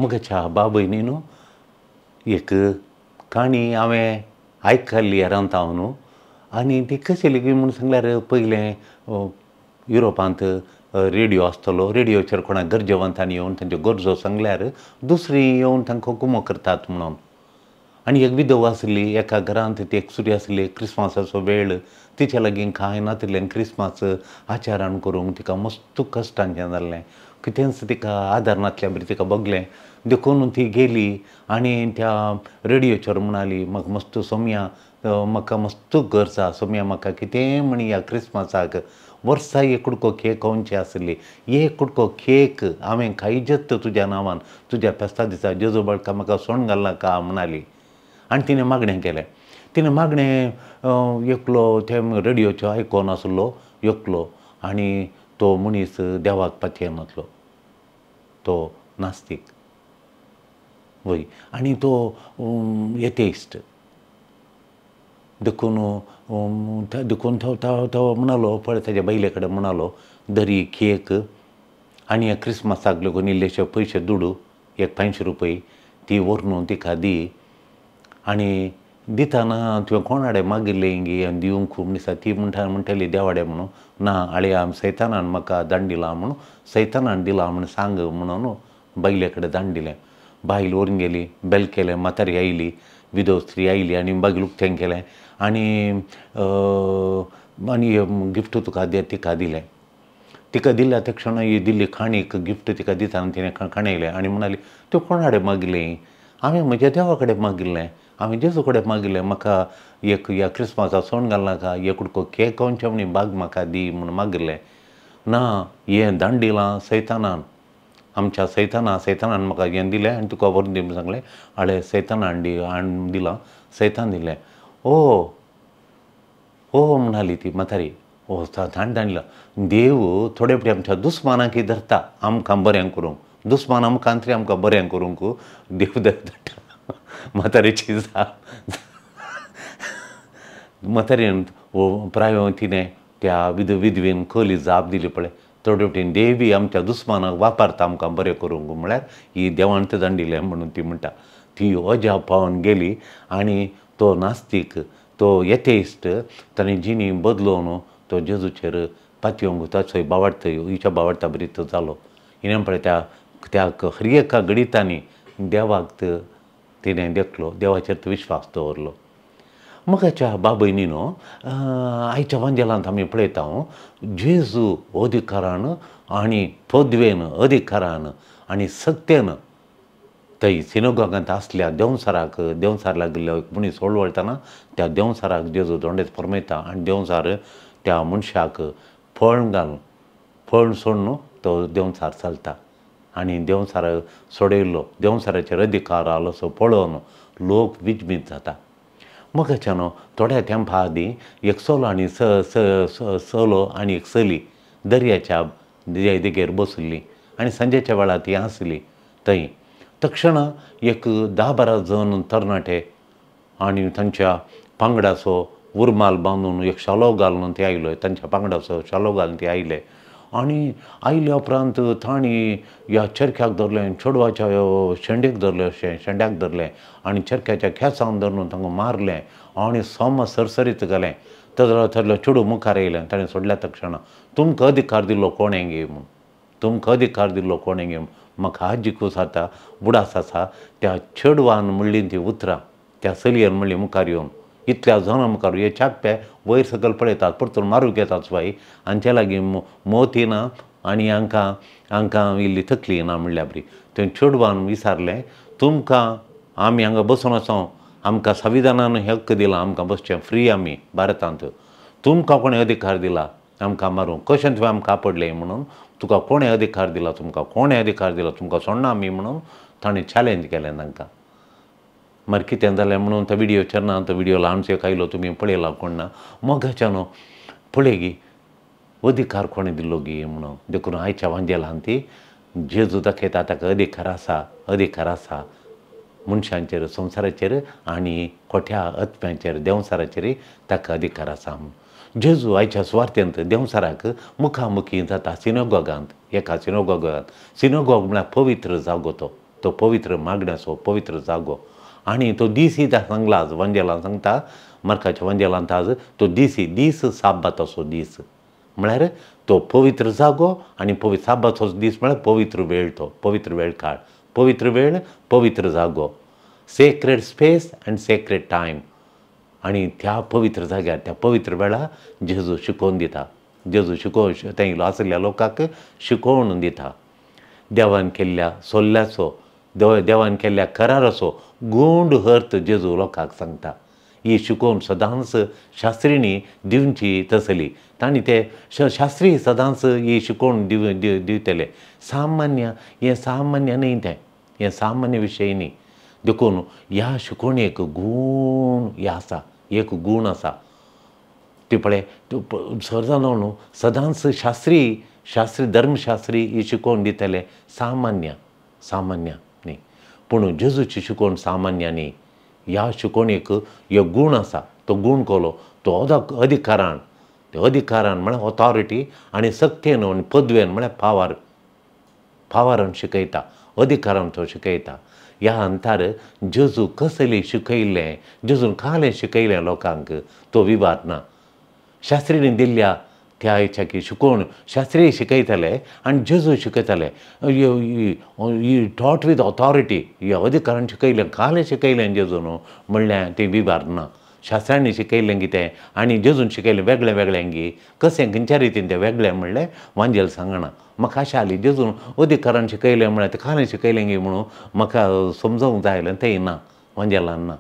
मगाच्या बाबयनी न्हू एक काणी हांवें आयकल्ली हेरांत न्हू आनी ती कशी लेगीत म्हूण सांगल्यार पयलें युरोपांत रेडियो आसतलो, रेडियोचेर कोणाक गरजेवंतांनी येवन तांच्यो गरजो सांगल्यार दुसरी येवन तांकां कुमो करतात म्हणून. आनी एक विधवा आसली एका घरांत, ती एकसुरी आसली. क्रिस्मासाचो वेळ, तिच्या लागीं कांय नातिल्लें. क्रिस्मास आचारण करूंक तिका मस्त कश्टांचें जाल्लें, कितेंच तिका आदार नासल्या बरी तिका भोगलें. देखून ती गेली आनी त्या रेडियोचेर म्हणाली, म्हाका मस्त सोम्या, म्हाका मस्त गरज आसा सोम्या, म्हाका कितेंय म्हण ह्या क्रिस्मासाक वर्सा एक कुडको केक खावची आसली, एक कुडको केक हांवें खायजत तुज्या नांवान, तुज्या फेस्ता दिसा जेजू बाळका म्हाका सोण घालनाका म्हणाली. आनी तिणें मागणें केलें. तिणें मागणें एकलो ते रेडियोचो आयकोन आसलो एकलो, आनी तो मनीस देवाक पातयेनासलो, तो नास्तीक वय आनी तो एथेइस्ट. देखून देखून तो म्हणालो, पळय ताज्या बायले कडेन म्हणालो, दरी केक आनी ह्या क्रिस्मसाक लागून इल्लेशे पयशे दुडू एक 500 रुपये ती व्हरून तिका दी. आनी दितना तुवें कोणाडे मागिल्लें गी आनी दिवंक खूब दिसा, ती म्हणटा म्हणटली देवाडे म्हणून, ना आळया सैतानान म्हाका दाण दिलां म्हणून, सैतानान दिलां म्हूण सांग म्हणून बायले कडेन दाण दिलें. बायल व्हरून गेली, बेल केलें, म्हातारी आयली, विधव स्त्री आयली आनी बागीर उक्तें केलें आनी आनी गिफ्ट तुका तिका दिलें. तिका दिल्या त्या क्षणा ही दिल्ली खाणीक गिफ्ट तिका दितना तिणें खाणयलें आनी म्हणाली, तूं कोणाडे मागिल्लें? हांवें म्हज्या देवा कडेन मागिल्लें, हांवें जेजू कडेन मागिल्लें, म्हाका एक ह्या क्रिस्मसाक सोण घालनाका, एक कुडको केक खावचें म्हण बाग म्हाका दी म्हूण मागिल्लें. ना, हें दाण दिलां सैतानान, आमच्या सैताना, सैतानान म्हाका हें दिलें आनी तुका व्हरून दी म्हूण सांगलें. आळे सैतानान हाडून दिलां, सैतान दिलें. ओ ओ म्हणाली ती म्हातारी, ओ ताणें दाणलां. देव थोडे फावटी आमच्या दुस्मानांकय धरता आमकां बरें करूंक, दुस्मान आमकां तरी आमकां बरें करूंक देव धरता. म्हातारेची जाप म्हातारेन प्राय तिणें त्या विधवेन कहली जाप दिली पळय, थोडे फावटी देवी आमच्या दुस्मानाक वापरता आमकां बरें करूंक, म्हळ्यार ही देवान तें दाण म्हणून ती म्हणटा. ती अजाप पावून गेली आनी तो नास्तीक, तो एथेइस्ट, ताणें जिणी बदलोवन तो जेजूचेर पातयेवंक ताचो बावाडत हिच्या बावाडता बरी तो जालो. हिणें पळय त्या त्या हर एका गणितांनी देवाक तिणें देखलो, देवाचेर तो विश्वास दवरलो. मगाच्या बाबयनी न्हू आयच्या वांजेलांत आमी पळयता जेजू अधिकारान आनी पदवेन, अधिकारान आनी सत्तेन थंय सिनोगोगांत आसल्या देंवचाराक, देंवचार लागिल्लो एक मनीस वळवळटना त्या देंवचाराक जेजू दोंडेत फर्मयता आनी देंवचार त्या मनशाक फळ घालून फळ सोडून तो देंवचार चलता. आनी देंवचार सोडयल्लो, देंवचाराचेर अधिकार आलो सो पळोवन लोक विजमीत जाता. मगाच्यान थोड्या तेंपा आदीं एक चलो आनी चलो आनी एक चली दर्याच्या देगेर बशिल्ली आनी सांजेच्या वेळार ती आसली थंय. तक्षणा एक 10-12 जण तरणाटे आनी तांच्या पांगडाचो उरमाल बांदून एक शालो घालून ते आयले, तांच्या पांगडाचो शालो घालून ते आयले आनी आयल्या उपरांत तांणी ह्या चरख्याक धरलें, चेडवाच्या शेंडेक धरलें, अशें शेंड्याक धरलें आनी चरख्याच्या खेसांक धरून तांकां मारलें आनी सम सरसरीत घालें. थरलो चेडूं मुखार येयलें, ताणें सोडल्या तक्षणा, तुमकां अधिकार दिल्लो कोणें गे म्हूण, तुमकां अधिकार दिल्लो कोणें गे, म्हाका आजी कूस आतां उडास आसा. त्या चेडवान म्हणलीं ती उतरां, त्या चलयेन म्हणली मुखार येवन, इतल्या जाणां मुखार हे चाकपे वयर सकयल पळयतात, परतून मारूंक येतात बाई, हांचे लागीं मोती ना आनी हांकां हांकां इल्ली तकली ना म्हणल्या बरी. थंय चेडवान विचारलें, तुमकां आमी हांगा बसून आसा, आमकां संविधानान हक्क दिला आमकां बसचें फ्री आमी भारतांत, तुमकां कोणें अधिकार दिला आमकां मारूंक, कशें तुवें आमकां आपडलें म्हणून, तुका कोणें अधिकार दिला, तुमकां कोणें अधिकार दिला, तुमकां सोडना आमी म्हणून ताणें चॅलेंज केलें तांकां. मागीर कितें जालें म्हणून तो विडियोचेर ना, तो विडियो ल्हानसो एक आयलो, तुमी पळयला कोण ना. मोगाच्यान पळय गी अधिकार कोणें दिल्लो गी म्हणून. देखून आयच्या वांजेलान ती जेजू दाखयता ताका अधिकार आसा, अधिकार आसा मनशांचेर, संवसाराचेर आनी खोट्या आत्म्यांचेर, देंवचाराचेर ताका अधिकार आसा म्हणून. जेजू आयच्या सुवार्थेंत देंवचाराक मुखामुखी जाता सिनोगोगांत, एका सिनोगोगांत. सिनोगोग म्हळ्यार पवित्र जागो तो. तो पवित्र मागण्याचो पवित्र जागो. आनी तो दीस सांगला आज वंजेलान सांगता, मार्काच्या वंजेलांत आज तो दीस दीस साबाताचो दीस म्हळ्यार तो पवित्र जागो आनी पवित्र साबाताचो दीस म्हळ्यार पवित्र वेळ, तो पवित्र वेळ काळ, पवित्र वेळ पवित्र जागो, sacred space and sacred time. आनी त्या पवित्र जाग्यार त्या पवित्र वेळार जेजू शिकोवन दिता, जेजू शिकोवन थंय आशिल्ल्या लोकांक शिकोवन दिता. देवान केल्ल्या सोल्ल्याचो, देवान केल्ल्या कराराचो गूढ अर्थ जेजू लोकांक सांगता. ही शिकोवन सदांच शास्त्रींनी दिवची तसली, तांणी ते शास्त्री सदांच ही शिकोवन दिवतले. सामान्य हें सामान्य न्हय, तें हें सामान्य विशय न्ही. देखून ह्या शिकोवणेक गूण हें आसा, एक गूण आसा. ती पळय सदां न्हू सदांच शास्त्री शास्त्री धर्मशास्त्री ही शिकोवन दितले, सामान्य सामान्य न्ही. पूण जेजूची शिकोवण सामान्य न्ही. ह्या शिकोवणेक एक गूण आसा, तो गूण कोलो तो अधिकारान, ते अधिकारान म्हळ्यार ऑथॉरिटी, आनी सक्तेन आनी पदवेन म्हळ्यार पावर, पावरान शिकयता, अधिकारान तो शिकयता. ह्या अंतार जेजू कसलें शिकयलें, जेजून कालें शिकयलें लोकांक तो विवाद ना. शास्त्रींनी दिल्ल्या त्या हेच्याकी शिकोवन शास्त्रीय शिकयताले आनी जेजू शिकयताले. ही टॉट वीथ ऑथॉरिटी, ह्या अधिकारान शिकयलें, कालें शिकयलें जेजून म्हणल्यार तें विवाद ना. शास्त्रांनी शिकयलें कितें आनी जेजून शिकयलें वेगळें वेगळें गी, कशें खंयच्या रितीन तें वेगळें म्हणलें वांजेल सांगना. म्हाका आशा आली जेजून अधिकारान शिकयलें म्हळ्यार तें कालें शिकयलें गी म्हणून म्हाका समजोवंक जाय आसलें, तें ना वांजेलान ना.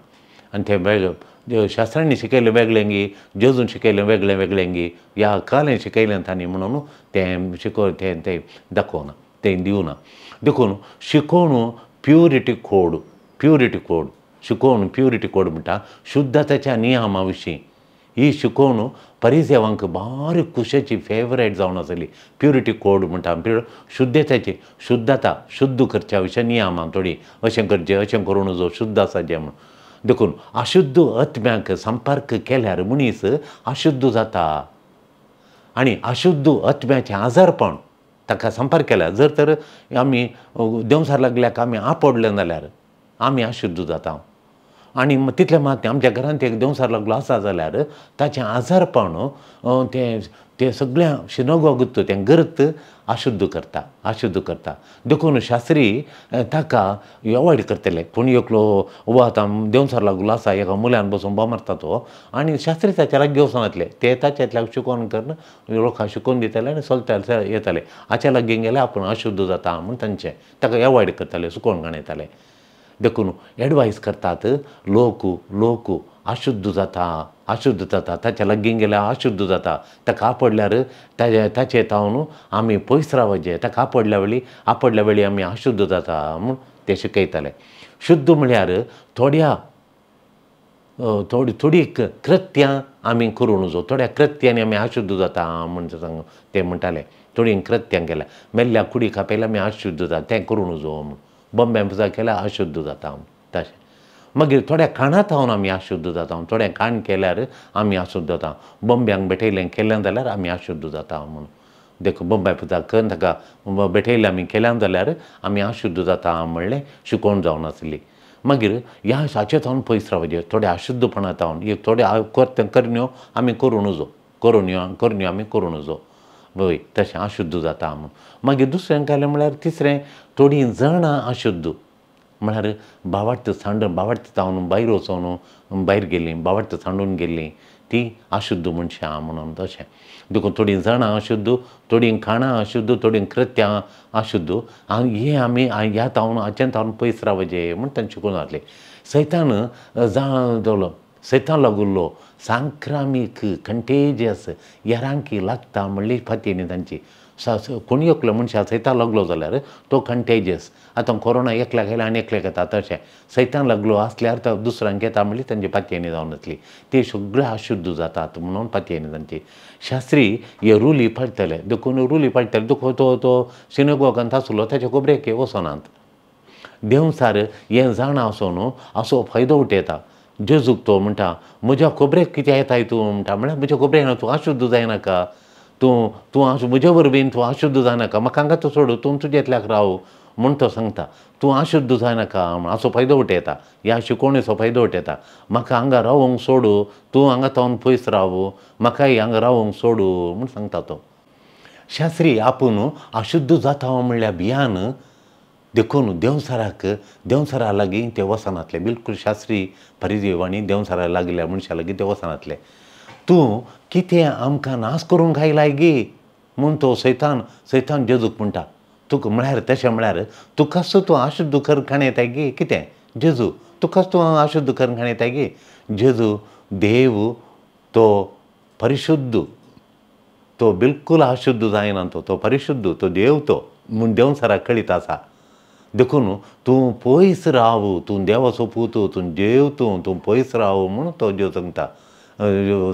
आनी तें वेगळें शास्त्रांनी शिकयलें वेगळें गी, जेजून शिकयलें वेगळें वेगळें गी, ह्या कालें शिकयलें तांणी म्हणून तें शिको तें तें दाखोवना, तें दिवना. देखून शिकोवन प्युरिटी कोड, प्युरिटी कोड शिकोवन प्युरिटी कोड म्हणटा शुद्धताच्या नियमा विशीं. ही शिकोवन परिसेवांक बारीक खुशेची फेवरेट जावन आसली. प्युरिटी कोड म्हणटा शुद्धताची, शुद्धता शुद्ध करच्या विशीं नियमां थोडीं, अशें करचें अशें करूं नजो, शुद्ध आसा जें म्हूण. देखून अशुद्ध आत्म्याक संपर्क केल्यार मनीस अशुद्ध जाता आनी अशुद्ध आत्म्याचें आजारपण ताका संपर्क केल्यार, जर तर आमी देंवसार लागल्याक आमी आपडले जाल्यार आमी अशुद्ध जाता. आनी तितलें मात आमच्या घरांत एक देंवसार लागलो आसा जाल्यार ताचें आजारपण तें तें सगळ्या शिनोगोगूत तें गर्त अशुद्ध करता, अशुद्ध करता. देखून शास्त्री ताका अवॉयड करतले. कोण एकलो उबो आतां देंवसार लागलो आसा एका मुल्यान बसून बो मारता तो, आनी शास्त्री ताच्या लागीं वचनातले, ते ताच्यातल्यान शिकोवन करून लोकांक शिकोवन दितले आनी चलता येताले. हाच्या लागीं गेल्यार आपूण अशुद्ध जाता म्हूण तांचें ताका अवॉयड करताले, सुकोवन घाणयताले. देखून एडवायस करतात लोक, लोक अशुद्ध जाता, अशुद्ध जाता, ताच्या लागीं गेल्यार अशुद्ध जाता, ताका आपडल्यार ताजे ताचे तावन आमी पयस रावचें, ताका आपडल्या वेळी आपडल्या वेळी आमी अशुद्ध जाता म्हूण ते शिकयताले. शुद्ध म्हळ्यार थोड्या थोडी थोडी कृत्यां आमी करूं नजो, थोड्या कृत्यांनी आमी अशुद्ध जाता म्हूण सांग ते म्हणटाले. थोडीं कृत्यां केल्या, मेल्ल्या कुडी कापयल्या आमी अशुद्ध जाता, तें करूं नजो म्हूण, बॉम्बे पुजा केल्यार अशुद्ध जाता तशें. मागीर थोड्या खाणां थावन आमी अशुद्ध जाता, थोडें खाण केल्यार आमी अशुद्ध जाता, बॉम्ब्यांक भेटयलें केलें जाल्यार आमी अशुद्ध जाता म्हूण. देखून बॉम्बे पुजा करून ताका भेटयलें आमी केल्यान जाल्यार आमी अशुद्ध जाता म्हणलें शिकोवण जावन आसली. मागीर ह्या हाचे थावन पयस रावचें, थोड्या अशुद्धपणा थावन एक थोड्या करण्यो आमी करूं नजो, करण्यो करण्यो आमी करूं नजो, वय तशें अशुद्ध जाता म्हूण. मागीर दुसरें कालें म्हळ्यार तिसरें थोडीं जाणां अशुद्ध म्हळ्यार बावार्थ सांडून, बावार्थ जावन भायर वचोन भायर गेलीं, बावार्थ सांडून गेलीं तीं अशुद्ध मनशां म्हणून तशें. देखून थोडीं जाणां अशुद्ध, थोडीं खाणां अशुद्ध, थोडीं कृत्यां अशुद्ध, आनी हें आमी ह्या तावन हाचें तावन पयस रावचें म्हूण तांचें शिकोवन जातलें. सैतान जालो, सैतान लागुल्लो सांक्रामीक कंटेजियस येरांकी लागता म्हणली फातीनी तांची. कोणी एकलो मनशाक सैतान लागलो जाल्यार तो कंटेजियस. आतां कोरोना एकल्याक आयला आनी एकल्याक येता तशें सैतान लागलो आसल्यार तो दुसऱ्यांक येता म्हणली तांची पातयेणी जावन आसली. ते सगळे अशुद्ध जातात म्हणून पातयेणी तांची. शास्त्री हे रुली पाळटले, देखून रुली पाळटले, देखून तो तो सिनेगॉगांत आसलो ताच्या खबरेक वचनात. देंवसार हें जाणा आसून असो फायदो उठयता. जेजूक तो म्हणटा म्हज्या खबरेक कितें येताय तूं म्हणटा, म्हळ्यार म्हज्या खबरेक येना तूं अशुद्ध जायनाका, तूं तूं म्हजे वरवीं तूं अशुद्ध जायनाका, म्हाका हांगा तूं सोडू, तूं तुजेंतल्याक राव म्हूण तो सांगता. तूं अशुद्ध जायनाका हाचो फायदो उठयता, ह्या शिकोवणेचो फायदो उठयता. म्हाका हांगा रावोंक सोडू, तूं हांगा तावन पयस राव, म्हाकाय हांगा रावोंक सोडू म्हूण सांगता तो. शास्त्री आपूण अशुद्ध जाता म्हणल्यार भियान देखून देंवचाराक देंवचारा लागीं ते वचनातले. बिलकूल शास्त्री परिदेव आनी देंवचारा लागिल्ल्या मनशां लागीं ते वचनातले. तूं कितें आमकां नाश करूंक आयलाय गी म्हूण तो सैतान सैतान जेजूक म्हणटा. तुका म्हळ्यार तशें म्हळ्यार तुकाच तूं अशुद्ध करून खाणयताय गी कितें जेजू, तुकाच तूं अशुद्ध करून खाणयताय गी. जेजू देव तो परिशुद्ध, तो बिलकूल अशुद्ध जायना, तो तो परिशुद्ध, तो देव तो म्हूण देंवचाराक कळीत आसा. देखून तूं पयस राव, तूं देवाचो पूत, तूं देव, तूं तूं पयस राव म्हूण तो जेजू सांगता,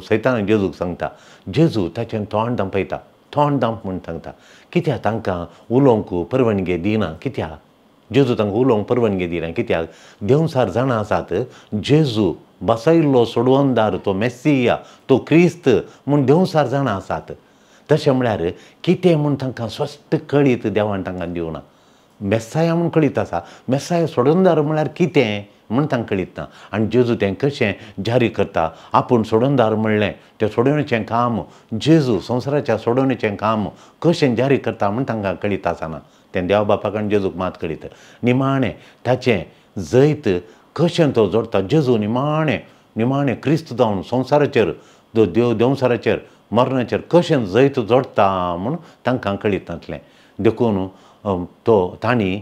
सैतान जेजूक सांगता. जेजू ताचें तोंड धांपयता, तोंड धांप म्हूण सांगता. कित्याक तांकां उलोवंक परवानगी दिना? कित्याक जेजू तांकां उलोवंक परवानगी दिना? कित्याक देंवचार जाणा आसात जेजू बसयल्लो सोडवणदार, तो मेस्सिया, तो क्रिस्त म्हूण देंवचार जाणा आसात. तशें म्हळ्यार कितें म्हूण तांकां स्पश्ट कळीत देवान तांकां दिवना. मेस्साया म्हूण कळीत आसा, मेस्साया सोडवणदार म्हळ्यार कितें म्हूण तांकां कळीत ना. आनी जेजू तें कशें जारी करता, आपूण सोडवणदार म्हणलें तें सोडवणेचें काम जेजू संवसाराच्या सोडवणेचें काम कशें जारी करता म्हूण तांकां कळीत आसना. तें देव बापाक आनी जेजूक मात कळीत. निमाणें ताचें जैत कशें तो जोडटा जेजू निमाणें निमाणें क्रिस्त जावन संवसाराचेर देव देंवचाराचेर मरणाचेर कशें जैत जोडटा म्हूण तांकां कळीत नासलें. देखून तो तांणी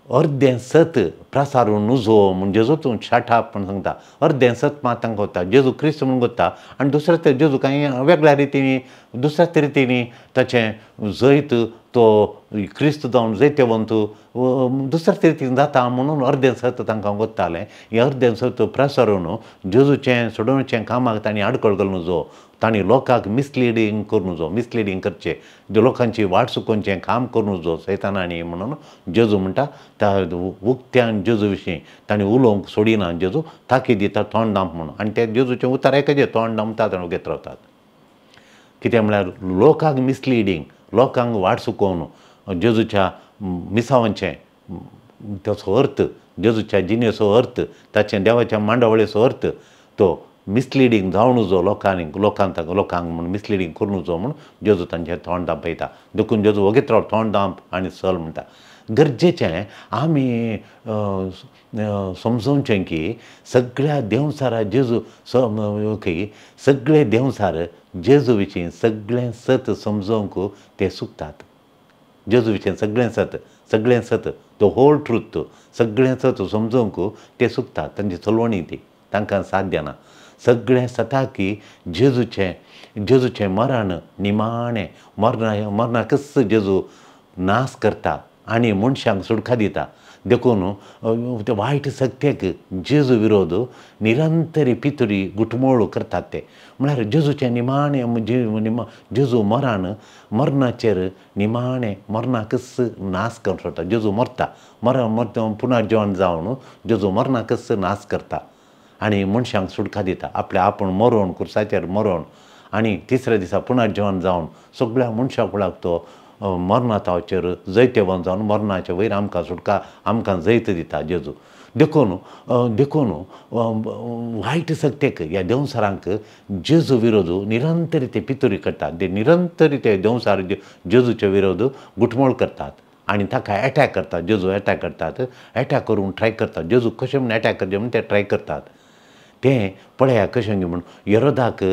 अर्दें सत प्रसारून नुजो म्हूण जेजू तूं शाठाप म्हूण सांगता. अर्दें सत मात तांकां वता जेजू क्रिस्त म्हूण वता आनी दुसऱ्या ते जेजू कांय वेगळ्या रितीनी दुसऱ्याच रितीनी ताचें जैत तो क्रिस्त जावन जैतवंत दुसऱ्याच रितीन जाता म्हणून अर्दें सत तांकां वतालें. हें अर्दें सत प्रसारून जेजूचें सोडोवचें कामाक तांणी आडखळ घालून जो तांणी लोकांक मिसलिडींग करूं जो, मिसलिडींग करचें, लोकांची वाट चुकोवचें काम करूं जो सैतानांनी म्हणून जेजू म्हणटा. त्या उक्त्यान जेजू विशीं तांणी उलोवंक सोडिना, जेजू ताकीद दिता तोंड धांप म्हणून. आनी ते जेजूचें उतर आयकचें तोंड धांपतात आनी उगेत रावतात. कितें म्हळ्यार लोकांक मिसलिडींग, लोकांक वाट चुकोवन जेजूच्या मिसावांचें ताचो अर्थ, जेजूच्या जिणेचो अर्थ, ताचें देवाच्या मांडावळीचो अर्थ तो मिसलिडींग जावन जो लोकांनी लोकांक लोकांक म्हूण मिसलिडींग करून जो म्हूण जेजू तांचें तोंड धांपयता. देखून जेजू वगीत राव, तोंड धांप आनी चल म्हणटा. गरजेचें आमी समजोवचें की सगळ्या देंवचारा जेजू की सगळे देंवचार जेजू विशीं सगळें सत समजोवंक ते चुकतात. जेजू विशीं सगळें सत, सगळें सत, the whole truth, सगळें सत समजोवंक ते चुकतात. तांची चलवणी ती तांकां साध्य ना. सगळें सताकी जेजूचें जेजूचें मरण निमाणें मरणा मरणाकच जेजू नाश करता आनी मनशांक सुटका दिता. देखून ते वायट शक्तेक जेजू विरोध निरंतरी पितुरी गुटमोळ करतात. ते म्हळ्यार जेजूचें निमाणें जेजू मरण मरणाचेर निमाणें मरणाकच नाश करून सोडटा. जेजू मरता, मरण पुनर्जीवन जावन जेजू मरणाकच नाश करता आनी मनशांक सुटका दिता. आपल्या आपूण मरोवन खुर्साचेर मरोवन आनी तिसऱ्या दिसा पुनर्जीवन जावन सगळ्या मनशां कुळाक तो मरणाताचेर जैतवंत जावन मरणाचे वयर आमकां सुटका, आमकां जैत दिता जेजू. देखून देखून वायट शक्तेक ह्या देंवचारांक जेजू विरोध निरंतर ते पितुरी करतात. ते निरंतर ते देंवचार जेजूचे विरोध गुटमोळ करतात आनी ताका एटॅक करतात. जेजू एटॅक करतात, एटॅक करूंक ट्राय करतात. जेजू कशें म्हूण एटॅक करचें म्हूण ते ट्राय करतात. तें पळया कशें म्हूण हेरोदाक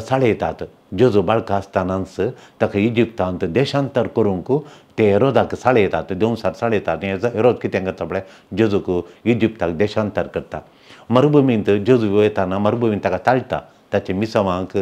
चाळयतात. जेजू बाळका आसतनाच ताका इजिप्तांत देशांतर करूंक ते हेरोदाक चाळयतात, देंवचार चाळयतात. हेरोद कितें करता पळय, जेजूक इजिप्ताक देशांतर करता. मरुभुमींत जेजू वयताना मरुभुमींत ताका ताळटा. ताचे मिसावांक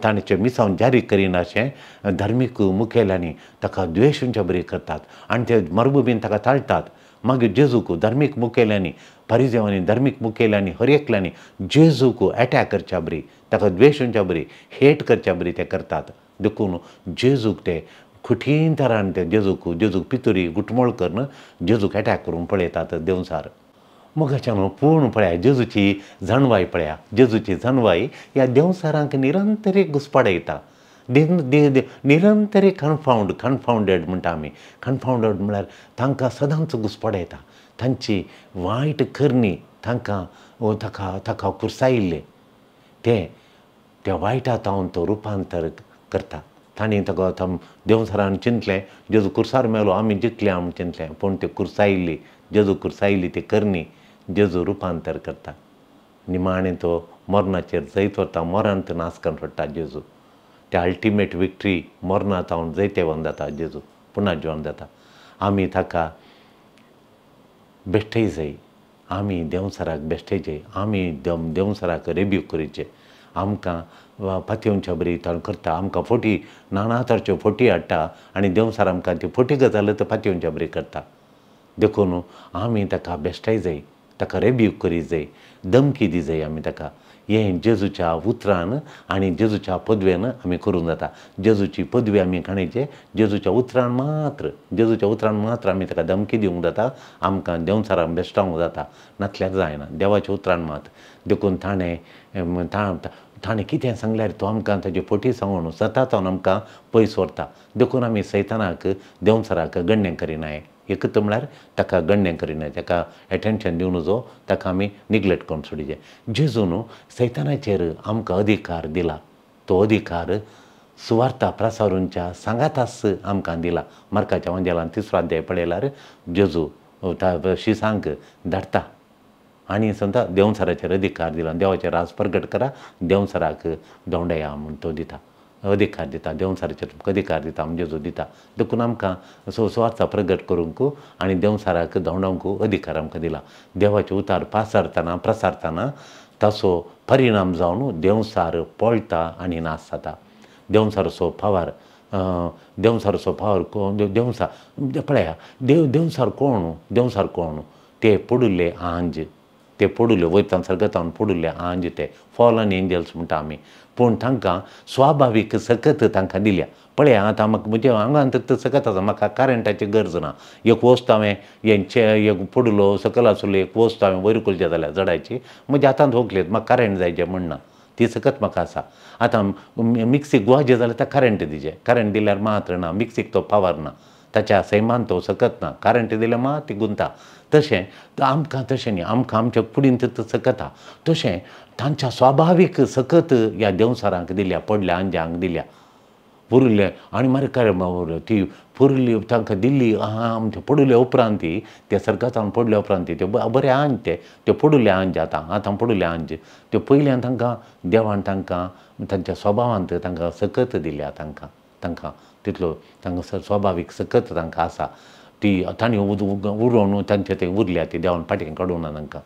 ताणें मिसांव जारी करिनाशें धार्मीक मुखेल्यांनी ताका द्वेशूंच्या बरी करतात आनी ते मरुभुमींत ताका ताळटात. मागीर जेजूक धार्मीक मुखेल्यांनी, परिजेवांनी, धार्मीक मुखेल्यांनी, हर एकल्यांनी जेजूक एटॅक करच्या बरी, ताका द्वेशूंच्या बरी, हेट करच्या बरी ते करतात. देखून जेजूक ते कठीण तरान ते जेजूक जेजूक पितुरी गुटमोळ करून जेजूक एटॅक करूंक पळयतात देंवचार. मोगाच्यान पूण पळया जेजूची जाणवाय, पळया जेजूची जाणवाय ह्या देंवचारांक निरंतर एक घुसपाडयता. निरंतरी कन्फावंडेड म्हणटा आमी. कन्फावंडेड म्हळ्यार तांकां सदांच घुस्पड येता. तांची वायट करणी तांकां ताका ताका कुर्सायिल्लें तें त्या वायटा तावन तो रुपांतर करता. तांणी ताका देंवचारान चिंतलें जेजू कुर्सार मेलो आमी जिखले आमी चिंतलें, पूण त्यो कुर्सायिल्ली जेजू कुर्सायिल्ली ती करणी जेजू रुपांतर करता. निमाणें तो मरणाचेर जैत व्हरता, मरणांत नाश करून सोडटा जेजू. त्या अल्टिमेट विक्ट्री मरणांत जावन जैतेवंत जाता जेजू, पुनर्जिवन जाता. आमी ताका बेश्टय जाय, आमी देंवचाराक बेश्टय जाय, आमी देंवचाराक रेब्यूक करीचे. आमकां पातयेवच्या बरी ताण करता, आमकां फोटी नाना तरेच्यो फोटी हाडटा आनी देंवचार आमकां ती फोटी गजाल तर पातयेवच्या बरी करता. देखून आमी ताका बेश्टाय जाय, ताका रेब्यूक करी जाय, धमकी दी जाय आमी ताका. हें जेजूच्या उतरान आनी जेजूच्या पदवेन आमी करूंक जाता. जेजूची पदवी आमी काणयचे जेजूच्या उतरान मात्र, जेजूच्या उतरान मात्र आमी ताका धमकी दिवंक जाता, आमकां देंवचारांक बेश्टावंक जाता, नासल्यार जायना देवाच्या उतरान मात. देखून ताणें ताणें कितें सांगल्यार तो आमकां ताजे फटी सांगून सतांत आमकां पयस व्हरता. देखून आमी सैतानाक देंवचाराक गण्य करिनाय. एकूच म्हळ्यार ताका गण्य करिनाय, ताका एटेन्शन दिवन जो ताका आमी निग्लेक्ट करून सोडिचें. जेजून सैतानाचेर आमकां अधिकार दिला, तो अधिकार सुवार्ता प्रसारूंच्या सांगाताच आमकां दिला. मार्काच्या वंजेलान 3रो अध्याय पळयल्यार जेजू शिसांक धाडटा आनी सांगता देंवचाराचेर अधिकार दिला, देवाचेर राज प्रगट करा, देंवचाराक धोंडया म्हूण तो दिता, अधिकार दिता, देंवचाराचेर तुमकां अधिकार दिता म्हण जेजू दिता. देखून आमकां सुवार्ता प्रगट करूंक आनी देंवचाराक धांवडावंक अधिकार आमकां दिला. देवाचे उतार पासारतना प्रसारतना ताचो परिणाम जावन देंवचार पळटा आनी नाश जाता. देंवचाराचो पावर, देंवचाराचो पावर देंवचार पळया, देंवचार कोण, देंवचार कोण? ते पडिल्ले आंज, ते पडिल्ले वयतान सर्गतान पडिल्ले आंज, ते फॉलन एंजल्स म्हणटा आमी. पूण तांकां स्वाभावीक सकत तांकां दिल्या. पळया आतां म्हाका म्हज्या आंगांत तर सकत आसा, म्हाका करंटाची गरज ना. एक वस्त हांवें एक पडिल्लो सकयल आशिल्लो एक वस्त हांवें वयर उखलचें जाल्यार जडायची म्हज्या हातांत ओंकलेत, म्हाका करंट जायचें म्हणना, ती सकत म्हाका आसा. आतां मिक्सीक गुवाचें जाल्यार ताका करंट दिचें, करंट दिल्यार मात्र ना, मिक्सीक तो पावर ना, ताच्या सैमान तो सकत ना, करंट दिल्यार मात ती गुंता. तशें आमकां तशें न्ही, आमकां आमच्या कुडींत सकता. तशें तांच्या स्वाभावीक सकत ह्या देंवचारांक दिल्या, पडल्या आंज्यांक दिल्या, पुरिल्ले आनी मागीर काय ती पुरिल्ली तांकां दिल्ली आमच्या पडिल्ल्या उपरांत ती ते सर्गांत पडल्या उपरांत ते बरे आंज, ते पडिल्ले आंज आतां आतां पडिल्ले आंज त्यो पयल्यान तांकां देवान तांकां तांच्या स्वभावांत तांकां सकत दिल्या, तांकां तांकां तितलो तांकां स्वाभावीक सकत तांकां आसा. ती तांणी उरोवन तांचे ते उरल्या, ती देवान फाटीं काडूंक ना तांकां.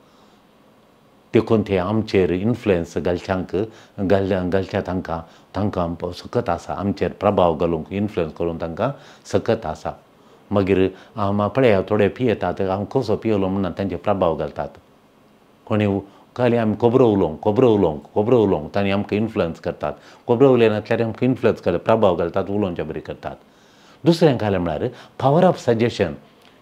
देखून ते आमचेर इन्फ्लुयन्स घालच्यांक घालच्या तांकां तांकां सकत आसा, आमचेर प्रभाव घालूंक इन्फ्लुयन्स करूंक तांकां सकत आसा. मागीर पळया थोडे पियेतात, हांव कसो पियेलो म्हणून तांचेर प्रभाव घालतात. कोणी खाली आमी खबरो उलोवंक खबरो उलोवंक खबरो उलोवंक तांणी आमकां इन्फ्लुयन्स करतात. खबरो उलयनासल्यार आमकां इन्फ्लुयन्स करतात, प्रभाव घालतात, उलोवच्या बरी करतात. दुसरें कांय म्हळ्यार पावर ऑफ सजेशन,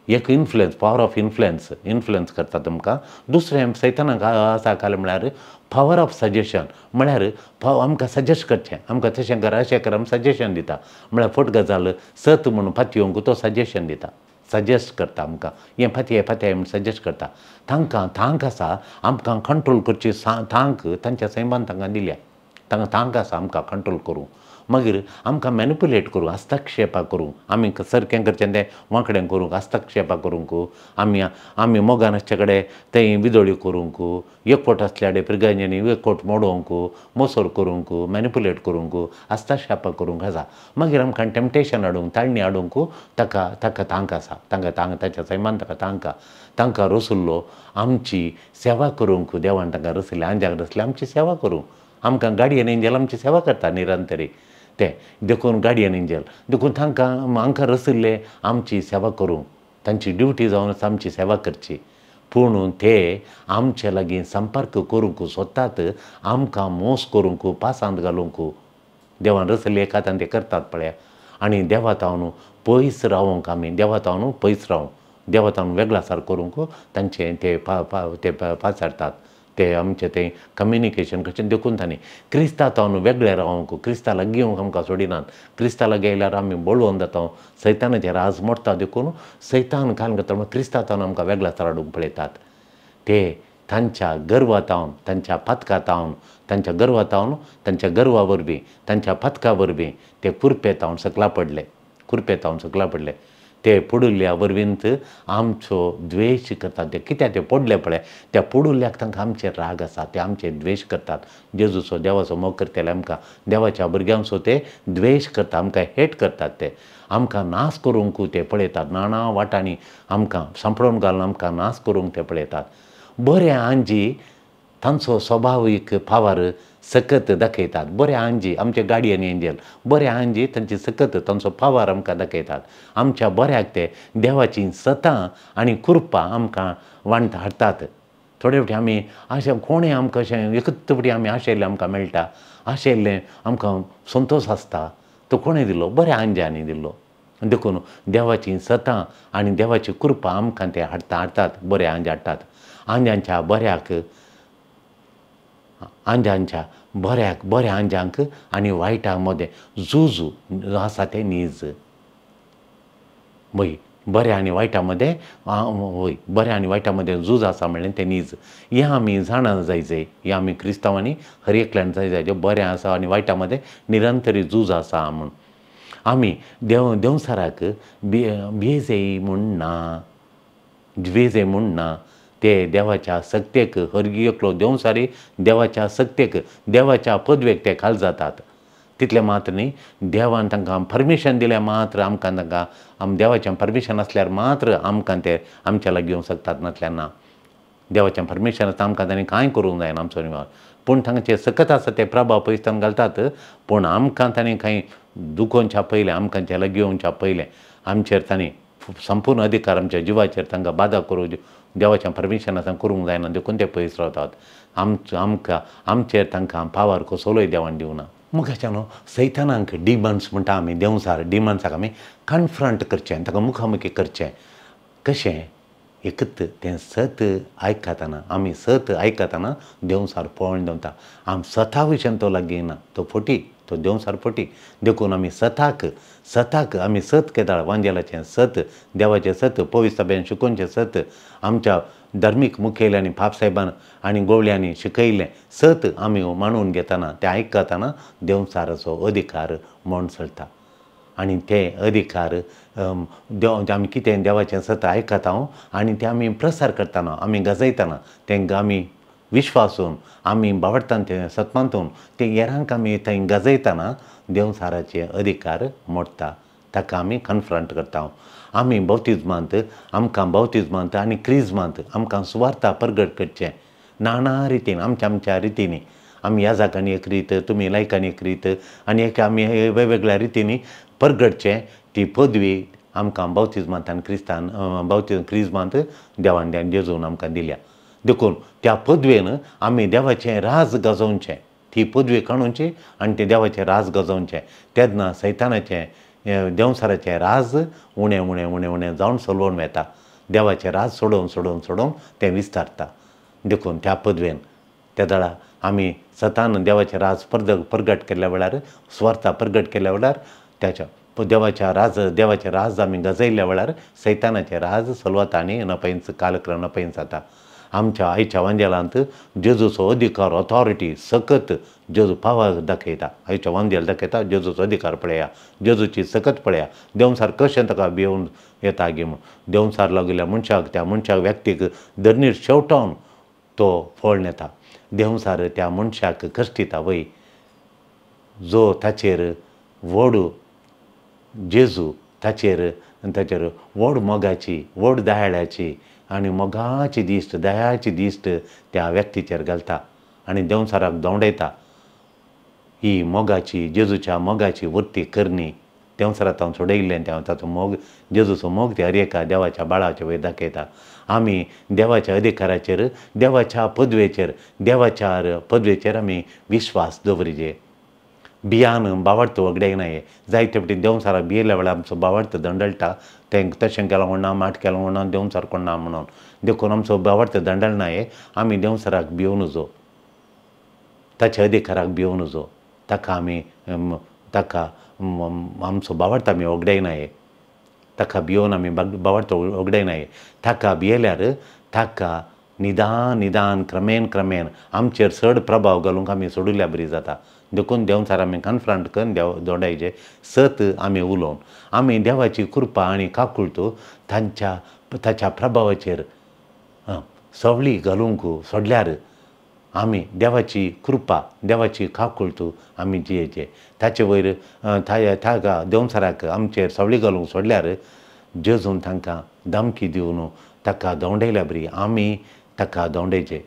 एक influence, power of influence, influence करता तुमकां. दुसरें सैतानाक आसा काल म्हळ्यार पावर ऑफ सजेशन, म्हळ्यार आमकां सजेस्ट करचें, आमकां तशें कर अशें कर, आमकां सजेशन दिता. म्हळ्यार फट गजाल सत म्हणून पातयेवंक तो सजेशन दिता, सजेस्ट करता आमकां, हें फातये फातये म्हूण सजेस्ट करता. तांकां तांक आसा आमकां कंट्रोल करची, तांक तांच्या सैमान तांकां दिल्या, तांकां तांक आसा आमकां कंट्रोल करूं, मागीर आमकां मॅनिपुलेट करूं, हस्तक्षेपा करूं, आमी सारकें करचें तें वांकडें करूंक, हस्तक्षेपा करूंक, आमी आमी मोगान आसचे कडेन थंय विदोळी करूंक, एकवट आसल्या कडेन पिरगांजांनी एकवट मोडोवंक, मोसोर करूंक, मॅनिपुलेट करूंक, हस्तक्षेपा करूंक आसा. मागीर आमकां टेम्पटेशन हाडूंक, ताळणी हाडूंक ताका ताका तांक आसा, तांकां तांक ताच्या सैमान ताका तांक, तांकां रसुल्लो आमची सेवा करूंक देवान तांकां रसले, आंज्याक रसले आमची सेवा करूंक. आमकां गार्डियन एंजल आमची सेवा करता निरंतरी ते, देखून गार्डियन एंजल, देखून तांकां आमकां रसिल्ले आमची सेवा करूंक, तांची ड्युटी जावन आसा आमची सेवा करची. पूण ते आमचे लागीं संपर्क करूंक सोदतात, आमकां मोस करूंक, पासांत घालूंक. देवान रसले एका ते करतात पळया. आनी देवा तावन पयस रावंक, आमी देवा तावन पयस रावंक, देवा तावन वेगळा सार करूंक तांचे ते ते पाचारतात, ते आमचें तें कम्युनिकेशन कशें देखून तांणी क्रिस्ता तावन वेगळें रावंक, क्रिस्ता लागीं येवंक आमकां सोडिनात. क्रिस्ता लागीं आयल्यार आमी बळवंत जाता, सैतानाचें राज मोडटा. देखून सैतान कान करता म्हणून क्रिस्ता तावन आमकां वेगळा हाडूंक पळयतात. ते तांच्या गर्वा तावन, तांच्या पातका तावन, तांच्या गर्वा तावन, तांच्या गर्वा वरवीं, तांच्या पातका वरवीं ते कुरपे तावन सकला पडले, कुरपे तावन सकला पडले. ते पडुल्ल्या वरवींत आमचो द्वेश करतात. ते कित्याक ते पडले पळय, त्या पडुल्ल्याक तांकां आमचेर राग आसा, ते आमचेर द्वेश करतात. जेजूचो देवाचो मोग करतले आमकां, देवाच्या भुरग्यांचो ते द्वेश करतात, आमकां हेट करतात. ते आमकां नाश करूंक ते पळयतात, नाना वाटांनी आमकां सांपडोवन घालून आमकां नाश करूंक ते पळयतात. बरे आंजी तांचो स्वभावीक पावर सकत दाखयतात. बरे आंजी आमचे गार्डियन एंजल, बरे आंजी तांची सकत, तांचो पावर आमकां दाखयतात. आमच्या बऱ्याक ते देवाची सतां आनी कृपा आमकां वांट हाडटात. थोडे फावटी आमी अशें कोणें आमकां अशें एकच फावटी आमी आशिल्लें आमकां मेळटा, आशिल्लें आमकां संतोश आसता, तो कोणें दिलो? बऱ्या आंज्यांनी दिल्लो. देखून देवाची सतां आनी देवाची कृपा आमकां ते हाडटा हाडटात, बरे आंजे हाडटात. आंज्यांच्या बऱ्याक, आंज्यांच्या बऱ्याक, बऱ्या आंज्यांक आनी वायटां मदें झूज आसा तें नीज. वय बऱ्या आनी वायटां मदें, वय बऱ्या आनी वायटां मदें झूज आसा म्हणलें तें नीज. हें आमी जाणा जाय जाय, हें आमी क्रिस्तांवांनी हर एकल्यान जाय जाय, जें बरें आसा आनी वायटां मदें निरंतरी झूज आसा म्हूण. आमी देंवसाराक भियेजय म्हूण ना, द्वेजय म्हूण ना. ते देवाच्या सक्तेक, हरगी एकलो देंवसारी देवाच्या सक्तेक, देवाच्या पदवेक ते खाल जातात. तितलें मात्र न्ही, देवान तांकां परमिशन दिल्यार मात्र आमकां तांकां, आम देवाचें परमिशन आसल्यार मात्र आमकां ते आमच्या लागीं येवंक शकतात, नासल्यार ना. देवाचें परमिशन आसता आमकां तांणी कांय करूंक जायना आमचो निवार. पूण तांचे सकत आसा ते प्रभाव पयस घालतात. पूण आमकां तांणी कांय दुखोवच्या पयलें, आमकां ते लागीं येवच्या पयलें आमचेर तांणी संपूर्ण अधिकार, आमच्या जिवाचेर तांकां बादा करूं देवाचें परमिशन आसा करूंक जायना, देखून ते पयस रावतात. आमकां आमचेर तांकां पावर कसलोय देवान दिवना. मुखाच्या न्हू सैतानांक डिमन्स म्हणटा आमी, देंवसार डिमन्साक आमी कन्फ्रंट करचें, ताका मुखामुखी करचें. कशें? एकत तें सत आयकतना, आमी सत आयकतना देंवसार पळोवन देंवता. आम सता भशेन तो लागीं ना, तो फटी, तो देंवसार फटी. देखून आमी सताक, सताक आमी सत केदाळ वांजेलाचें सत, देवाचें सत, पवित्र सभेन शिकोवचें सत, आमच्या धार्मीक मुखेल्यांनी पापसाहेबान आनी गोवल्यांनी शिकयल्लें सत आमी मानून घेतना, तें आयकतना देंवसाराचो अधिकार म्हूण चलता. आनी ते अधिकार देव आमी कितें देवाचें सत आयकता आनी तें आमी प्रसार करतना, आमी गाजयतना, तें आमी विश्वासून आमी बावडटान तें सतमांतून तें हेरांक आमी थंय गाजयतना देंवसाराचे अधिकार मोडटा, ताका आमी कन्फ्रंट करता. आमी बौतिज्मांत, आमकां बौतिज्मांत आनी क्रिज्मांत आमकां सुवार्ता परगट करचें नाना रितीन, आमच्या आमच्या रितींनी. आमी याजाकांनी एक रीत, तुमी लायकांनी एक रीत, आनी एक आमी वेगवेगळ्या रितींनी परगटचें. ती पदवी आमकां बौतिज्मांत आनी क्रिस्तान क्रिज्मांत देवान जेजून आमकां दिल्या. देखून त्या पदवेन आमी देवाचें राज गाजोवचें, ती पदवी काडूची आनी तें देवाचें राज गाजोवचें. तेन्ना सैतानाचें देंवसाराचें राज उणें उणें उणें उणें जावन सोलोवन वेता, देवाचें राज सोडोवन सोडोवन सोडोवन तें विस्तारता. देखून त्या पदवेन त्या वेळार आमी सतान देवाचें राज परगट केल्ल्या वेळार, सुवार्ता परगट केल्ल्या वेळार, त्याच्या देवाच्या राज, देवाचें राज आमी गाजयल्ल्या वेळार सैतानाचें राज सलवता आनी नपयंच कालक्रम नपयंच जाता. आमच्या आयच्या वांजेलांत जेजूचो अधिकार, ऑथॉरिटी, सकत जेजू पावर दाखयता. आयच्या वांजेल दाखयता जेजूचो अधिकार पळया, जेजूची सकत पळया, देंवसार कशें ताका भियोवन येता गी म्हूण. देंवसार लागिल्ल्या मनशाक, त्या मनशाक व्यक्तीक धरणीर शेवटावन तो फळ येता. देंवसार त्या मनशाक कश्टिता वय जो ताचेर व्हड जेजू ताचेर ताचेर व्हड मोगाची, व्हड दयाळाची आनी मोगाची दिश्ट, दयाची दिश्ट त्या व्यक्तीचेर घालता आनी देंवसाराक धांवडायता. ही मोगाची, जेजूच्या मोगाची वृत्ती करणी देंवसाराक हांव सोडयिल्लें ताचो मोग, जेजूचो मोग ते हर एका देवाच्या बाळाच्या वयर दाखयता. आमी देवाच्या अधिकाराचेर, देवाच्या पदवेचेर, देवाच्या पदवेचेर आमी विश्वास दवरिजे. भियान बावडत वगडायनाये. जायते फावटी देंवचाराक भियेल्या वेळार आमचो बावडत दंडळटा, तें तशें केलां कोण ना, माट केलां कोण ना, देंवचार कोण ना म्हणून. देखून आमचो बावडत दंडळनाये. आमी देंवचाराक भियोवं नजो, ताच्या अधिकाराक भियोवं नजो, ताका आमी ताका आमचो बावडत आमी वगडायनाये, ताका भियोवन आमी बावडत वगडायनाये. ताका भियेल्यार ताका निदान निदान क्रमेन क्रमेन आमचेर चड प्रभाव घालूंक आमी सोडिल्ल्या बरी जाता. देखून देंवचार आमी कन्फ्रंट करून देव दोंडायचे सत आमी उलोवन आमी देवाची कृपा आनी काकुळट तांच्या ताच्या प्रभावाचेर सवळी घालूंक सोडल्यार आमी देवाची कृपा देवाची काकुळट आमी जियेचे. ताचे वयर ताका देंवचाराक आमचेर सवळी घालूंक सोडल्यार जेजून तांकां धमकी दिवन ताका दोंडयल्या बरी आमी ताका दोंडयचे,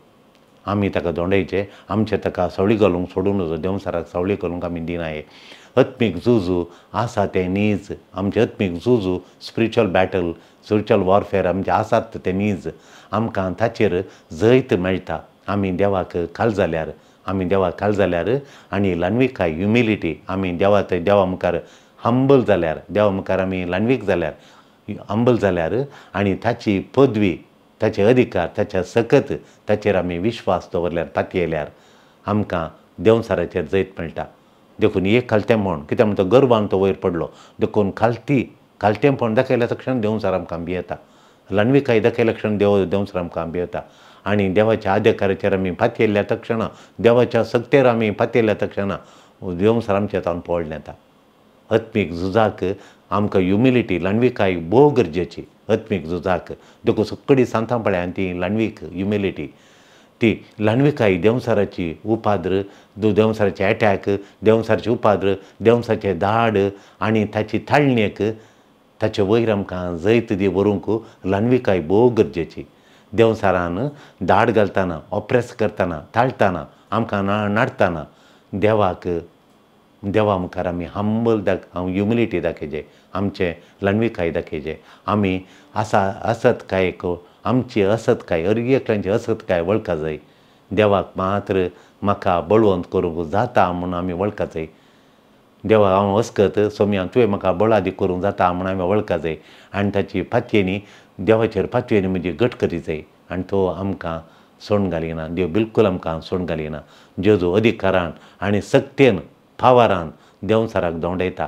आमी ताका दोंडयचे. आमचे ताका सवळी घालूंक सोडूं नजो, देंवचाराक सवळी घालूंक आमी दिनाये. आत्मीक झुजू आसा तें नीज, आमचें आत्मीक झुजू स्पिरिच्युअल बॅटल स्पिरिच्युअल वॉरफेअर आमचें आसात तें नीज. आमकां ताचेर जैत मेळटा आमी देवाक खाल जाल्यार, आमी देवाक खाल जाल्यार आनी ल्हानविकाय ह्युमिलिटी आमी देवा देवा मुखार हंबल जाल्यार, देवा मुखार आमी ल्हानवीक जाल्यार हंबल जाल्यार आनी ताची पदवी ताचे अधिकार ताच्या सकत ताचेर आमी विश्वास दवरल्यार पातयेल्यार आमकां देंवचाराचेर जैत मेळटा. देखून एक खालतेंपण कित्याक म्हणटा गर्वान तो वयर पडलो, देखून खालती खालतेंपण दाखयल्या तक्षण देंवचार आमकां भियेता, ल्हानविकाय दाखयल्या क्षण देंवचार आमकां भियेता. आनी देवाच्या अधिकाराचेर आमी पातयेल्ल्या तक्षणा, देवाच्या सक्तेर आमी पातयेल्ल्या तक्षणा देंवचार आमच्या तावन पळोवन येता. आत्मीक झुजाक आमकां ह्युमिलिटी ल्हानविकाय भोव गरजेची आत्मीक झुजाक. देखून सगळीं सांतां पळय आनी ती ल्हानवीक ह्युमिलिटी ती ल्हानविकाय देंवचाराची उपाद्र, देंवचाराचे एटॅक, देंवचाराचे उपाद्र, देंवचाराचे धाड आनी ताची थाळणेक ताचे वयर आमकां जैत दी व्हरूंक ल्हानविकाय भोव गरजेची. देंवचारान धाड घालतना, ऑप्रेस करतना, थाळटना, आमकां नाडटना देवाक देवा मुखार आमी हंबल ह्युमिलिटी दाखयचे, आमचें ल्हानविकाय दाखयचे. आमी आसा असत काय आमची असत काय हर एकल्यांची असत काय वळखा जाय. देवाक मात्र म्हाका बळवंत करूंक जाता म्हूण आमी वळखा जाय. देवा हांव असकत सोम्या तुवें म्हाका बळादी करूंक जाता म्हूण आमी वळखा जाय आनी ताची पातयेनी देवाचेर पातयेनी म्हणजे घट करी जाय आनी तो आमकां सोण घालिना. देव बिलकूल आमकां सोण घालिना. जेजू अधिकारान आनी सक्तेन पावरान देंवचाराक दोंडयता.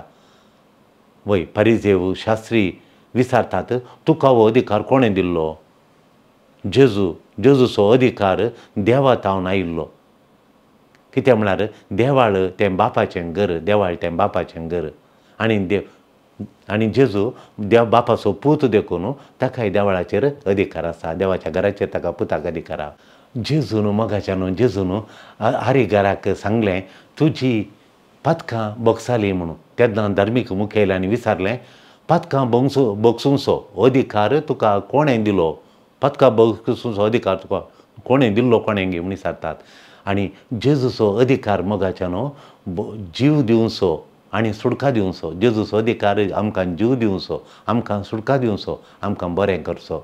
वय परिजेव शास्त्री विचारतात तुका हो अधिकार कोणें दिल्लो? जेजू जेजूचो अधिकार देवा तावन आयिल्लो. कितें म्हळ्यार देवाळ तें बापाचें घर, देवाळ तें बापाचें घर आनी देव आनी जेजू देव बापाचो पूत देखून ताकाय देवळाचेर अधिकार आसा, देवाच्या घराचेर ताका पुताक अधिकार आसा. जेजून मोगाच्यान जेजून आरीगाराक सांगलें तुजी पातकां बोगसाली म्हणून. तेन्ना धार्मीक मुखेल्यांनी विचारलें पातकां बोगसूंचो अधिकार तुका कोणें दिलो? पातकां बोगसूंचो अधिकार तुका कोणें दिल्लो कोणें गी म्हूण विचारतात. आनी जेजूचो अधिकार मोगाच्यान जीव दिवचो आनी सुटका दिवचो. जेजूचो अधिकार आमकां जीव दिवचो, आमकां सुटका दिवचो, आमकां बरें करचो.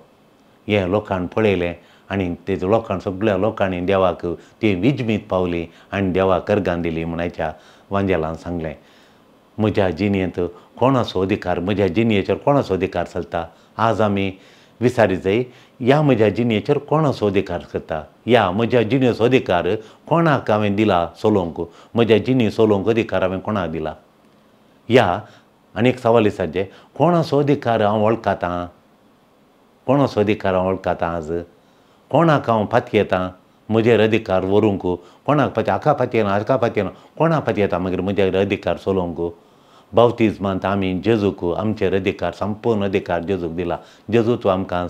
हें लोकांक पळयलें आनी ते लोकांक सगळ्या लोकांनी देवाक ती विजमीत पावली आनी देवाक अर्गां दिली म्हूण आयच्या वांजेलान सांगलें. म्हज्या जिणेंत कोणाचो अधिकार, म्हज्या जिणेचेर कोणाचो अधिकार चलता? आज आमी विचारी जाय ह्या म्हज्या जिणेचेर कोणाचो अधिकार करता? ह्या म्हज्या जिणेचो अधिकार कोणाक हांवें दिला चलोवंक? म्हज्या जिणे चलोवंक अधिकार हांवें कोणाक दिला? ह्या आनी एक सवाल विचारचें कोणाचो अधिकार हांव वळखतां? कोणाचो अधिकार हांव वळखतां? आज कोणाक हांव पातयेतां म्हजेर अधिकार व्हरूंक? कोणाक पातये? हाका पातयेना, हाका पातयेना, कोणाक पातयेता मागीर म्हजेर अधिकार चलोवंक? बावतिज्मांत आमी जेजूक आमचेर अधिकार संपूर्ण अधिकार जेजूक दिला. जेजू तूं आमकां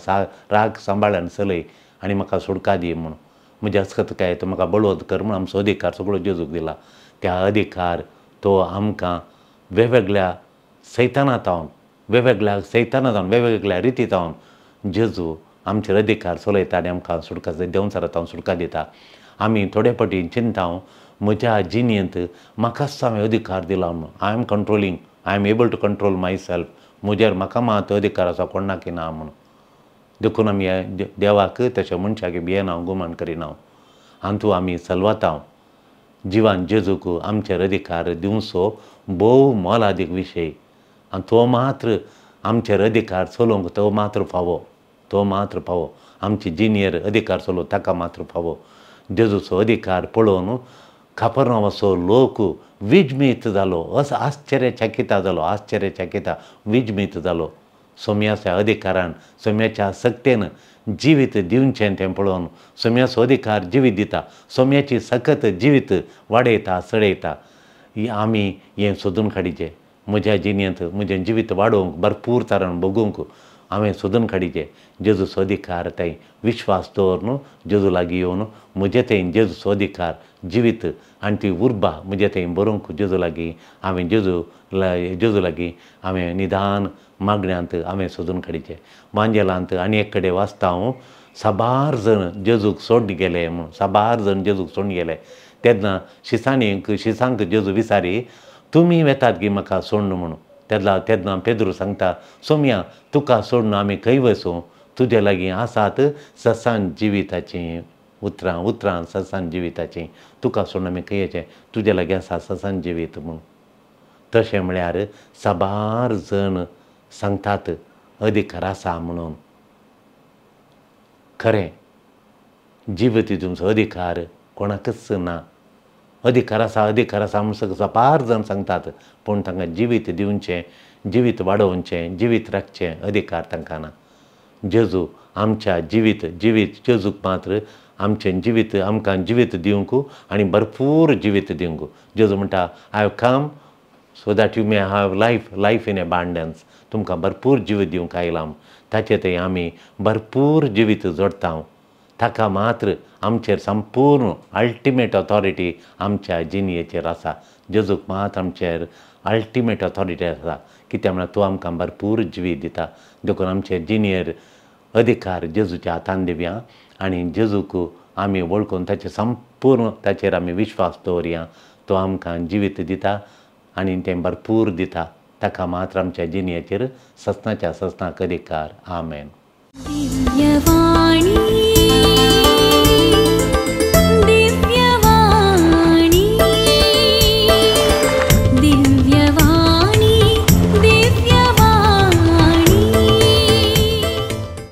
राग सांबाळ आनी चलय आनी म्हाका सुटका दी म्हूण, म्हज्या असकत काय तूं म्हाका बळवंत कर म्हूण आमचो अधिकार सगळो जेजूक दिला. त्या अधिकार तो आमकां वेगवेगळ्या सैताना जावन, वेगवेगळ्या सैताना जावन, वेगवेगळ्या रिती जावन जेजू आमचेर अधिकार चलयता आनी आमकां सुटका देंवचारा जावन सुटका दिता. आमी थोडे फावटी चिंता म्हज्या जिणेंत म्हाकाच हांवें अधिकार दिला म्हूण. I am controlling, I am able to control myself. म्हजेर म्हाका मात अधिकार आसा कोणाक ना म्हूण. देखून आमी देवाक तशें मनशाक भियेना, गुमान करिना. हातूंत आमी सलवातांव. जिवान जेजूक आमचेर अधिकार दिवचो भोव मोलादीक विशय आनी तो मात्र आमचेर अधिकार चलोवंक तो मात्र फावो, तो मात्र फावो आमची जिणेर अधिकार चलोवंक ताका मात्र फावो। जेजूचो अधिकार पळोवन कापरनांवाचो लोक विजमीत जालो, असो आश्चर्यचकिता जालो, आश्चर्यचकिता विजमीत जालो। सोम्याच्या अधिकारान, सोम्याच्या सक्तेन जिवीत दिवचें तें पळोवन, सोम्याचो अधिकार जिवीत दिता, सोम्याची सकत जिवीत वाडयता चडयता। आमी हें सोदून काडीचें। म्हज्या जिणेंत म्हजें जिवीत वाडोवंक भरपूर तरान भोगूंक हांवें सोदून काडीचें। जेजूचो अधिकार थंय विश्वास दवरून जेजू लागीं येवन म्हजे थंय जेजूचो अधिकार जिवीत आनी ती उर्बा म्हजे थंय बरोवंक जेजू लागीं हांवें जेजू लागीं हांवें निदान मागण्यांत हांवें सोदून काडीचें। वांजेलांत आनी एक कडेन वाचता हांव, साबार जण जेजूक सोडून गेले म्हूण, साबार जण जेजूक सोडून गेले। तेन्ना शिसांनी शिसांक जेजू विचारी, तुमी वेतात गी म्हाका सोडून म्हणून। तेन्ना तेन्ना पेद्रू सांगता, सोम्या तुका सोडून आमी खंय वचूं, तुजे लागीं आसात ससान जिविताचीं उतरां, उतरां ससान जिविताचीं, तुका सोडून आमी खंय वचें, तुजे लागीं आसा ससान जिवीत म्हूण। तशें म्हळ्यार साबार जण सांगतात अधिकार आसा म्हणून। खरें जिवीत दिवचो अधिकार कोणाकच ना। अधिकार आसा, अधिकार आसा म्हूण साबार जाण सांगतात, पूण तांकां जिवीत दिवचें, जिवीत वाडोवचें, जिवीत राखचें अधिकार तांकां ना। जेजू आमच्या जिवीत जिवीत जेजूक मात्र आमचें जिवीत आमकां जिवीत दिवंक आनी भरपूर जिवीत दिवंक। जेजू म्हणटा, I have come so that you may have life, life in abundance. तुमकां भरपूर जिवीत दिवंक आयलां, ताचे थंय आमी भरपूर जिवीत जोडटा। ताका मात्र आमचेर संपूर्ण अल्टिमेट ऑथॉरिटी आमच्या जिणेचेर आसा। जेजूक मात आमचेर अल्टिमेट ऑथॉरिटी आसा, कित्याक म्हळ्यार तो आमकां भरपूर जिवीत दिता। देखून आमचे जिणेर अधिकार जेजूच्या हातान दिवया आनी जेजूक आमी वळखून ताचे संपूर्ण ताचेर आमी विश्वास दवरया। तो आमकां जिवीत दिता आनी तें भरपूर दिता। ताका मात्र आमच्या जिणेचेर ससनाच्या ससनाक अधिकार। आमेन। दिव्यवाणी।